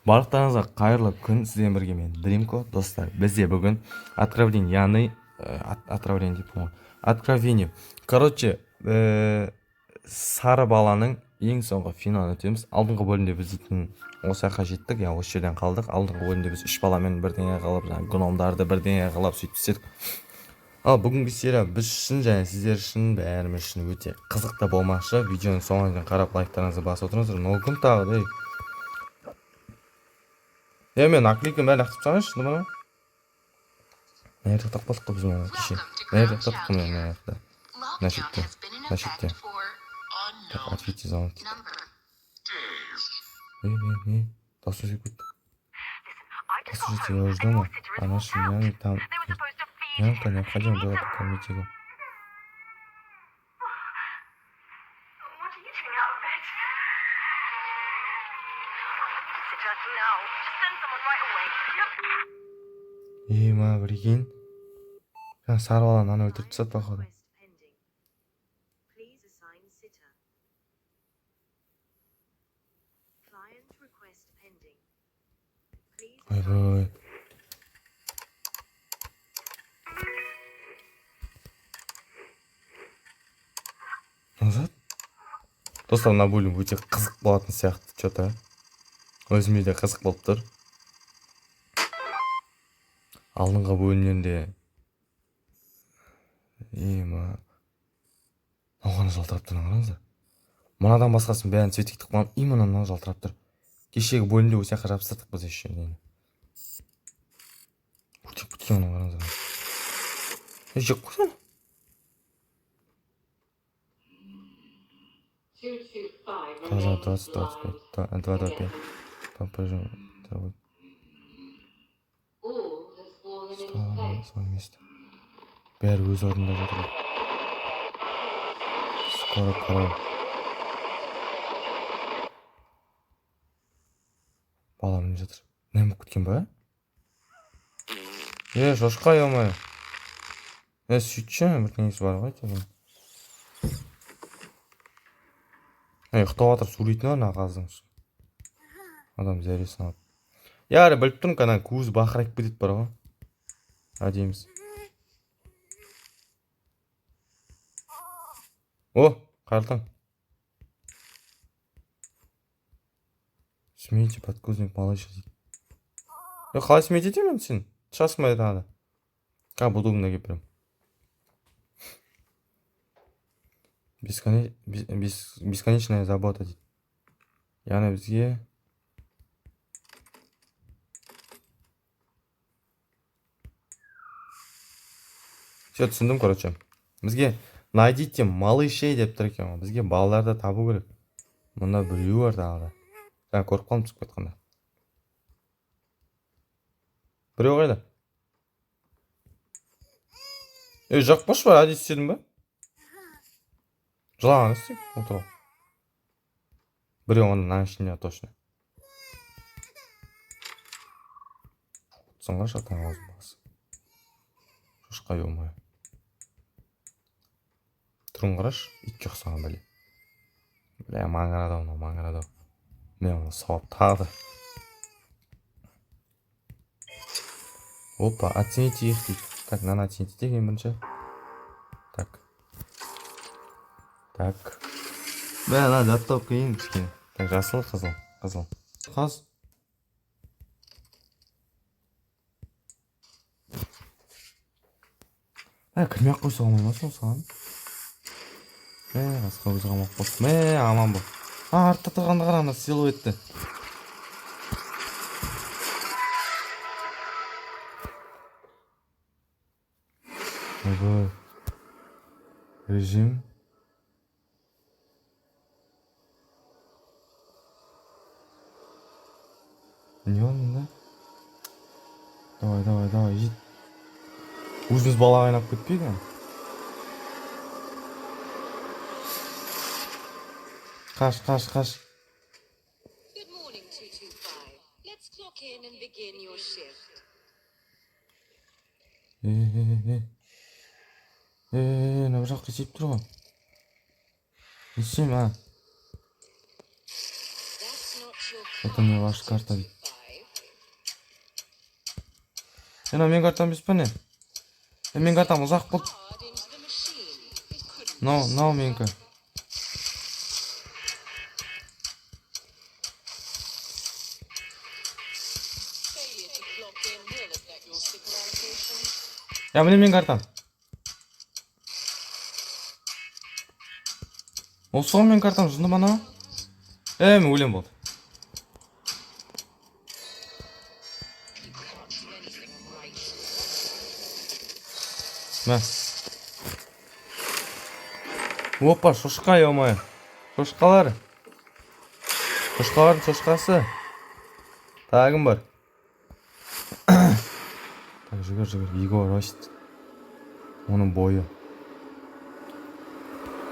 Барлықтарыңызға қайырлы күн! Сіздермен бірге мен, Дримко. Достар, бізде бүгін откровение, яғни откровение деп ғой, откровение. Короче, сары баланың ең соңғы финалын өтеміз. Алдыңғы бөлімде біз дейтін осы жаққа жеттік, иә, осы жерден қалдық. Алдыңғы бөлімде біз үш баламен бірдеңе қылып, жаңағы гномдарды бірдеңе қылып, сөйтіп істедік. Ал бүгінгі серия біз үшін және сіздер үшін, бәріміз үшін өте қызықты болмақшы. Видеоның соңына дейін қарап, лайктарыңызды басып отырыңыздар. Мынау кім тағы, ей? Е, мен наклейканы бәрін лақтырып тастағаншы. Мына мына жерде тоқтап қалдық қой біз. Мына кеше мына жерде тоқтадық қой, мына жақта, мына шетте, мына шетте. Так, ответьте звонок дейді. Ей, ей, ей, дауыс өзгеріп кетті. Послушайте, я уже дома, а наша няня там. Нянька, необходимо было покормить его. What are you doing out of bed? I need a sitter now. Just send someone right away. Yep. Е, ма, прикинь, жаңа сары баланы ана өлтіріп тастады, походу. Request pending. Please assign sitter. Client request pending. Please assign Ойбай, назад. Достар, мына бөлім өте қызық болатын сияқты. Че то өзіме де қызық болып тұр. Алдыңғы бөлімнен де. Е, ма, мынау ғана жалтырап тұр, қараңыздар. Мынадан басқасын бәрін цветик қылып қойғанмын, именно мынау жалтырап тұр. Кешегі бөлімде осы жаққа жабыстырдық біз еще нені, өртеп кеткен оны, қараңыздар. Е, жеп қойсana. Каза 20 25 2 2 5. Там стало на свое место. Бәрі өз орнында жатыр. Скоро король. Бала міне жатыр. Не болып кеткен ба? Е, шошқа, ё-моё. Е, сөйтші, бірдеңесі бар ғой әйтеуір. Е, ұйықтап жатыр, сөйлейтін бар мына қаздың. Адам зәресін алып. Яғни біліп тұрмын, ана көзі бақырайып кетеді бар ғой. Әдемісі. О, қайырлы таң. Смените подгузник малыша дейді. Е, қалай сменить етемін енді сен? Шығасың ба тағы да? Как удобно келіп беремін. Бесконечная забота дейді. Яғни бізге все түсіндім, короче. Бізге «найдите малышей» деп тұр екен ғой. Бізге балаларды табу керек. Мұнда біреу бар тағы да. Жаңа көріп қалдым түсіп кеткенде. Біреу қайда? Ей, жақпашы бар, әдейі істедің ба? Жылаған істейік, отырып. Біреу оның мынаның ішінде точно. Отырсың ғой, шатаң аузын басы. Шошқа, ё-моё. Түрін қарашы, итке ұқсаған бәле. Бля, маңырады ау мынау, маңырады ау. Мен оны сауап тағы да. Опа, оцените их дейді. Так, мынаны оцените деген бірінші. Так. Так. Бә, ана жаттау қиын кішкене. Так, жасыл, қызыл, қызыл. Қаз. Ә, кірмей ақ қойса болмай ма сол саған? Мә, қасқа өзі қамап қойды. Мә, аман бол. А, артта тұрғанды қара, ана силуэтті. Ойбай. Режим. Не бар мұнда? Давай, давай, давай, жет. Өзіміз балаға айналып кетпейік. Қаш, қаш, қаш. Good morning, 225. Let's clock in and begin your shift. Е, е, е. Е, е, мына бір жаққа қисайып тұр ғой. Не істеймін, а? That's not your Это не ваша карта дейді. Мынау менің картам емес па, не? Е, менің картам ұзақ болды. Card into the machine. It couldn't. Мынау, мынау менікі. Failure to clock in will affect your signal allocation. Я, міне менің картам. Осы ғой менің картам, жынды ма анау? Е, мен өлем, болды. You can't do anything right. Мә. Опа, шошқа, ё-моё. Шошқалар. Шошқалардың шошқасы. Тағы кім бар? Так, жүгір, жүгір. Его рост. Оның бойы.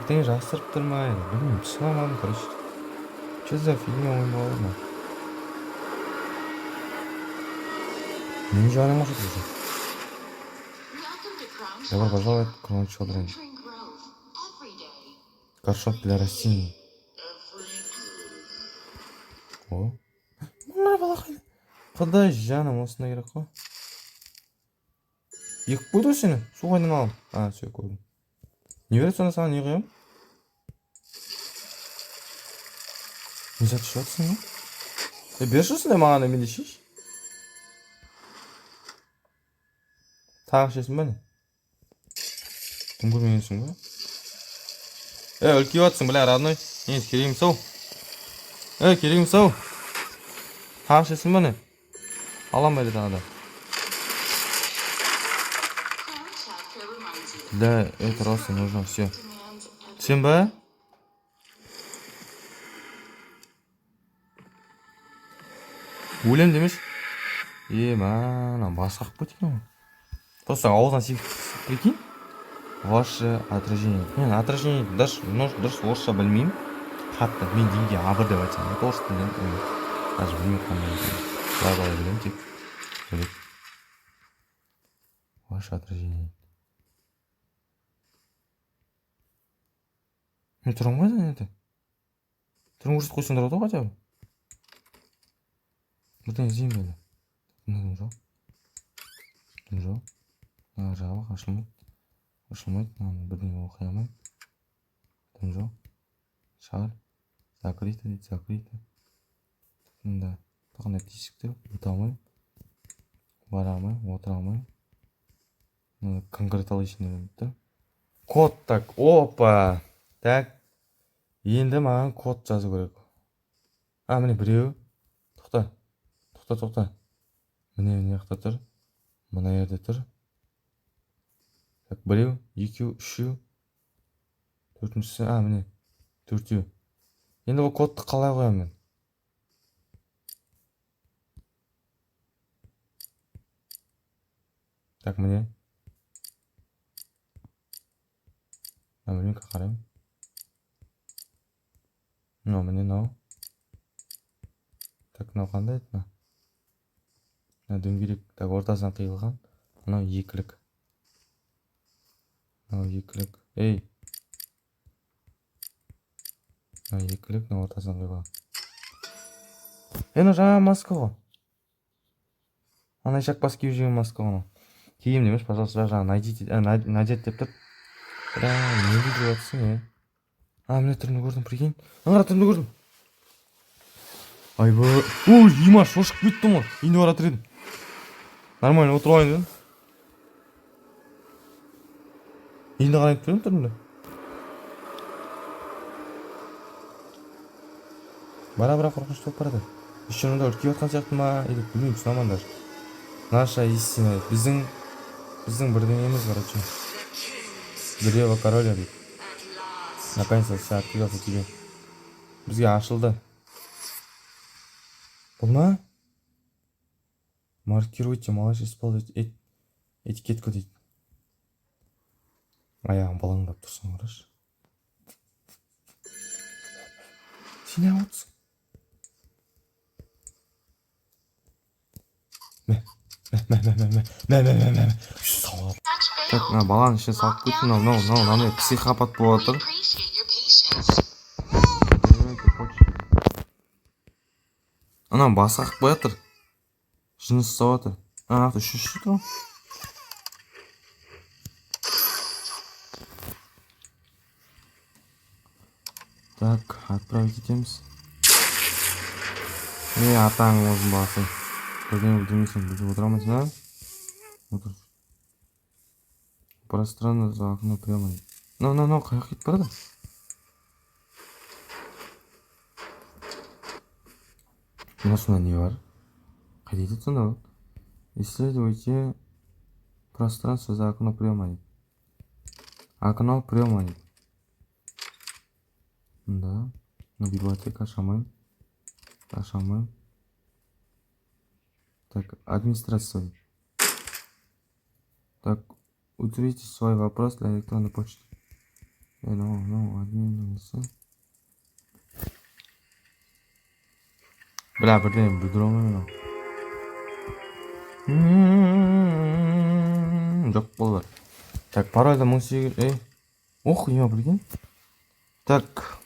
Бірдеңе жасырып тұр ма енді? Білмеймін, түсіне алмадым, короче. Че за фигня, ойын болады ма? Не жаным может уже. Welcome to Crown Добро Childcare. пожаловать в Crown Children. Nurturing growth every day. Горшок для растений. О. Мына бала қайда? Құдай жаным, осындай керек қой. Екіп қойды ғой сені. Су қайдан аламын? А, все, көрдім. Не береді сонда, саған не құямын? Не зат ішіп жатырсың ба? Е, берші осындай маған да, мен де ішейінші. Тағы ішесің ба, не? Дым көрмегенсің ба? Е, үлкейіп жатсың, бля, родной. Не, керек емес ау. Е, керек емес ау. Тағы ішесің ба, не? Алам ба әлі тағы да? Crown Childcare reminds you Для этого роста нужно все. demands every Сен ба? Өлем демеш. Е, мә, басы қағып кеткен ғой. Просто ауыздан секіріп, прикинь. Ваше отражение. Мен отражение даже дұрыс орысша білмеймін. Қатты. Мен деңгей А1 деп айтсам болады орыс тілінен. Мен даже білмеймін қандай екенін. Былай былай білемін тек. Бөлек. Ваше отражение. Мен түрім қайда енді? Түрін көрсетіп қойсаң тұрады ғой хотя бы. Бірдеңе іздеймін бе әлі? Мына жоқ. Дым жоқ. Мына жабық, ашылмайды. Ашылмайды. Мынаны бірдеңе оқи алмаймын. Дым жоқ. Шар. Закрыто дейді, закрыто. Мында қандай тесіктер, өте алмаймын. Бара алмаймын, отыра алмаймын. Мына congratulation деп тұр. Код, так, опа. Так. Енді маған код жазу керек. А, міне біреу. Тоқта. Тоқта, тоқта. Міне, мына жақта тұр. Мына жерде тұр. Так, біреу, екеу, үшеу. Төртіншісі, а, міне. Төртеу. Енді бұл кодты қалай қоямын мен? Так, міне. Мына білмеймін, қараймын. Мынау, міне, мынау. Так, мынау қандай еді, мынау? Мына дөңгелек, так, ортасынан қиылған. Мынау екілік. Мынау екілік. Ей. Мынау екілік, мынау ортасынан қиылған. Е, мынау жаңа маска ғой. Ана ишак бас киіп жүрген маска ғой анау. Киім демеш, пожалуйста, жаңа найдите, надеть деп тұр. Бля, не деп жатсың, е? А, міне түрімді көрдім, прикинь. Ана түрімді көрдім. Айбай. Ой, има, шошып кеттім ғой. Үйіне бара жатыр едім. Нормально отырып алайын дедім. Енді қарай тұрмын түрімді. Бара бара қорқынышты болып барады. Еще мында үркіп жатқан сияқты ма, или білмеймін, түсіне алмадым даже. Наша истина, біздің бірдеңеміз, короче. Древо короля дейді. Наконец-то все открылся тебе. Бізге ашылды. Бұл ма? Маркируйте, малыш, использовать этикетку дейді. Аяғым балаңдап тұрсын, қарашы. Сен неғып отырсың? Мә, мә, мә, мә, мә, мә, мә, мә, мә, мә, мә. Сауап. Так, мына баланың ішіне салып кетті, мынау, мынау, мынау, мынандай психопат болып We жатыр. appreciate your patience. Анау басы қағып жатыр. Жын ұстап жатыр. А, үшінші тұр. Так, отправить етеміз. Е, атаң өзің баласың. Бірдеңе білмейсің, біліп отыра алмайсың, а? Отыр. Пространство за окно прямо. Ну, ну, ну, қаяққа кетіп барады? Мына сонда не бар? Қайда кетеді сонда ол? Исследуйте пространство за окно прямо дейді. Окно прямо дейді. Да. Ну, библиотека аша алмаймын. Аша алмаймын. Так, администрация дейді. Так, утрите свой вопрос для электронной почты. Ну, ну, админ несі? Бля, бірдеңе бүлдіре алмаймын мынау. Жоқ, болды. Так, парольді 1800. Ей. Ох, ема, прикинь. Так,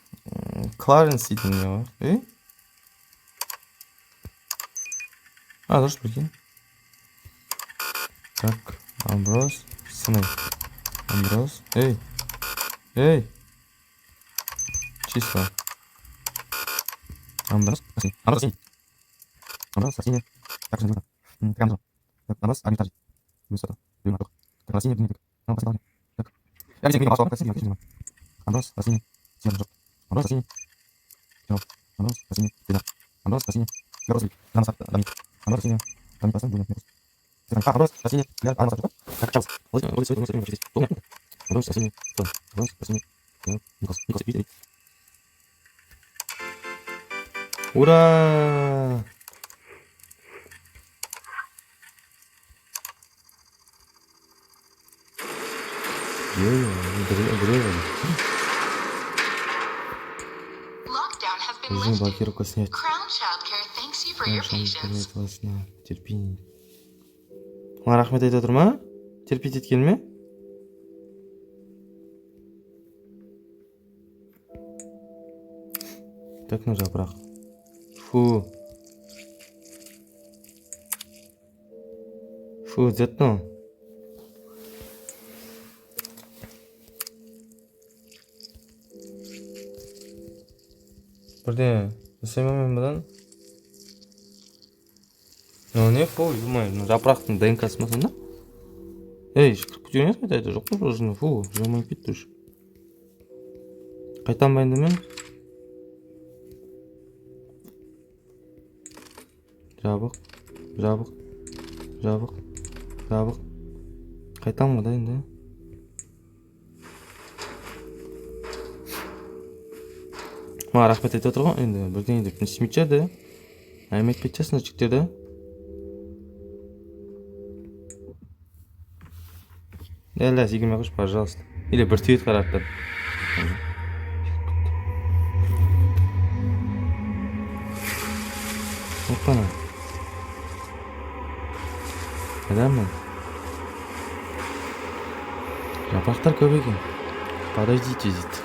Кларенс дейтін не бар? Ей? А, дұрыс, прикинь. Так, Амброс, сыны. Амброс. Эй. Эй. Числа. Амброс, сыны. Амброс, сыны. Амброс, сыны. Так, сыны. Так, Амброс. Так, Амброс, администратор. Высота. Так, Россия, так. Амброс, так. Я не знаю, как Амброс, Россия, Сержо. Амброс, Россия. Амброс, Россия, Амброс, Россия. Амброс, Россия. Амброс, Россия, Так, Чарльз. Амброс, Россия, Амброс, Россия. Ура! Lockdown has been Режим lifted. блокировку снять. Crown Childcare thanks you for your patience. Вас на терпение. Маған рахмет айтып отыр ма? Терпеть еткеніме? Так, ну жапырақ. Фу. Фу, зет ну. Бірдеңе жасай ма мен бұдан? Ну не, фу, ё-моё, ну жапырақтың ДНК-сы ма сонда? Ей, кіріп кете бермес қайта жоқ қой уже, фу, жаман кетті уже. Қайтамын ба енді мен? Жабық, жабық, жабық, жабық. Қайтамын ғой да енді. Маған рахмет айтып отыр ғой енді, бірдеңе деп не істемейтін шығар да. Әңгіме айтпайтын шығарсыңдар, жігіттер да. Әлі секірмей қойшы, пожалуйста. Или бір твит қарап тұр. Опана. Қайдамын? Жапырақтар көп екен. Подождите дейді.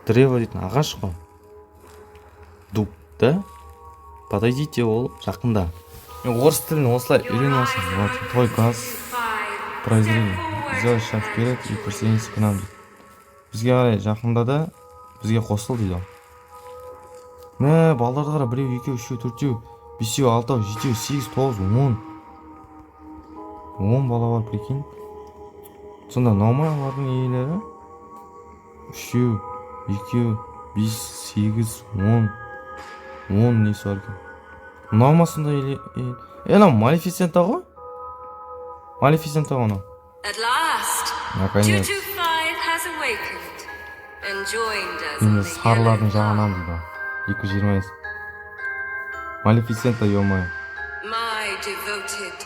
Древо дейтін ағаш қой. Дуб, да? Подождите, ол жақында. Мен орыс тілін осылай үйреніп алсам болады. Твой глаз прозрение. Сделай шаг вперед и присоединись к нам дейді. Бізге қарай жақында да, бізге қосыл дейді ол. Мә, балдарды қара, біреу, екеу, үшеу, төртеу, бесеу, алтау, жетеу, сегіз, тоғыз, 10. 10 бала бар, прикинь. Сонда мынау ма олардың иелері? Үшеу, екеу, бес, сегіз, 10. 10 несі бар екен. Мынау ма сонда или... Е, мынау Малефисента ғой? Малефисента ғой мынау. At last, Наконец. 225 has awakened and joined us on Енді the сарылардың yellow жағынан path. дейді. 225. Малефисента, ё-моё. My devoted,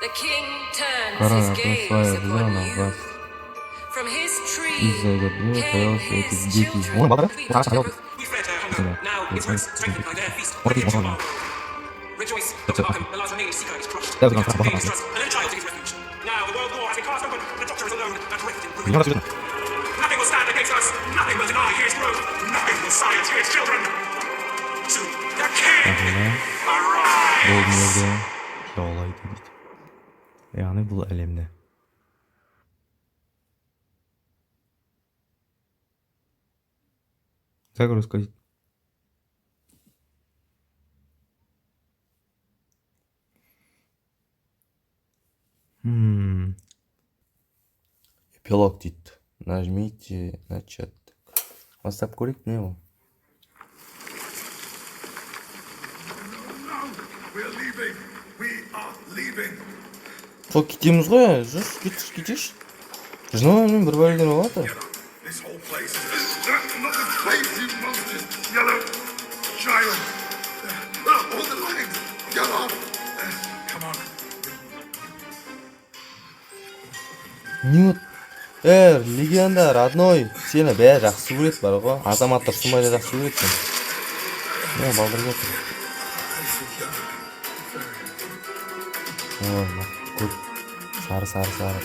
the king turns Корона his gaze присваивает upon зрано you. власть. From his tree Из-за его древа came появился his эти дети. children. Ой, бабка, We ағаш took We fed her hunger. Да. Now its roots strengthened by their feast. Вот Ready это to можно. tomorrow. Rejoice, Это- Dr. Markham, the last remaining seeker is crushed. Да, The да, captain да, gained his да. trust, and then a child to his refuge. Now the world war has been cast open. The doctor is alone and wrecked in Не ruin. надо сюда. Nothing will stand against us. Nothing will deny his growth. Nothing will silence his children. Soon, the king Болды arrives. жерде Жаулайды дейді, яғни бұл әлемді. Загрузка дейді. Эпилог дейді. Нажмите начать. Бастап көрейік, не ол? No, we're leaving. We are leaving. Сол, кетеміз ғой, жүрші, кетші, кетейікші. Жынымен бір бәлелер болып жатыр. Get up. This whole place is not this place, you monsters. Yellow child. All the lines. Get up. Come on. Ньют, е, легенда, родной, сені бәрі жақсы көреді бар ғой. Азамат Тұрсынбай да жақсы көреді сені. Не, балдыр жатыр. Ой, мына көк, сары, сары, сары.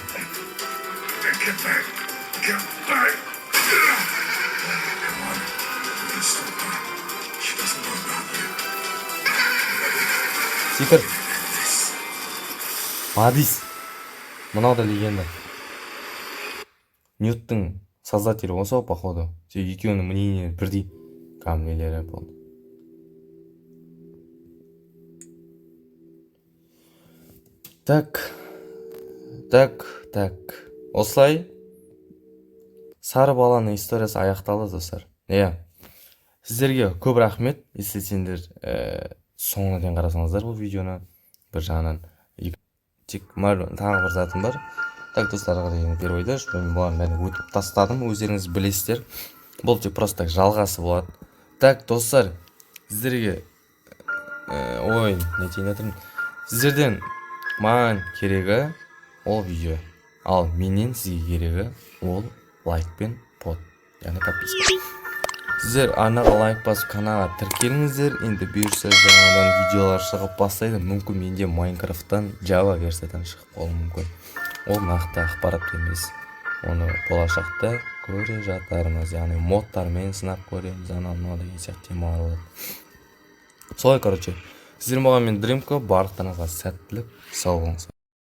Get back. Get back. Come on. We can stop her. She doesn't know about you. Секір. Мадис. Мынау да легенда. Ньюттың создателі осы ғой, походу. Себебі екеуінің мнение бірдей. Кәдімгі нелері болды. Так. Так, так. Осылай сары баланың историясы аяқталды, достар. Иә. Сіздерге көп рахмет. Если сендер соңына дейін қарасаңыздар бұл видеоны, бір жағынан тек тағы бір затым бар. Так, достар, ары қарай енді первый, мен бұлардың бәрін өтіп тастадым, өздеріңіз білесіздер. Бұл тек просто так жалғасы болады. Так, достар, сіздерге ой, не айтайын жатырмын. Сіздерден маған керегі ол видео. Ал менен сізге керегі ол лайк пен под, яғни подписка. Сіздер арнаға лайк басып, каналға тіркеліңіздер. Енді бұйырса, жаңадан видеолар шығып бастайды. Мүмкін, менде Майнкрафттан Java версиядан шығып қалуы мүмкін. Ол нақты ақпарат емес. Оны болашақта көре жатармыз. Яғни модтармен сынап көреміз, анау мынау деген сияқты темалар болады. Солай, короче. Сіздер болған мен, Дримко, барлықтарыңызға сәттілік, сау болыңыздар.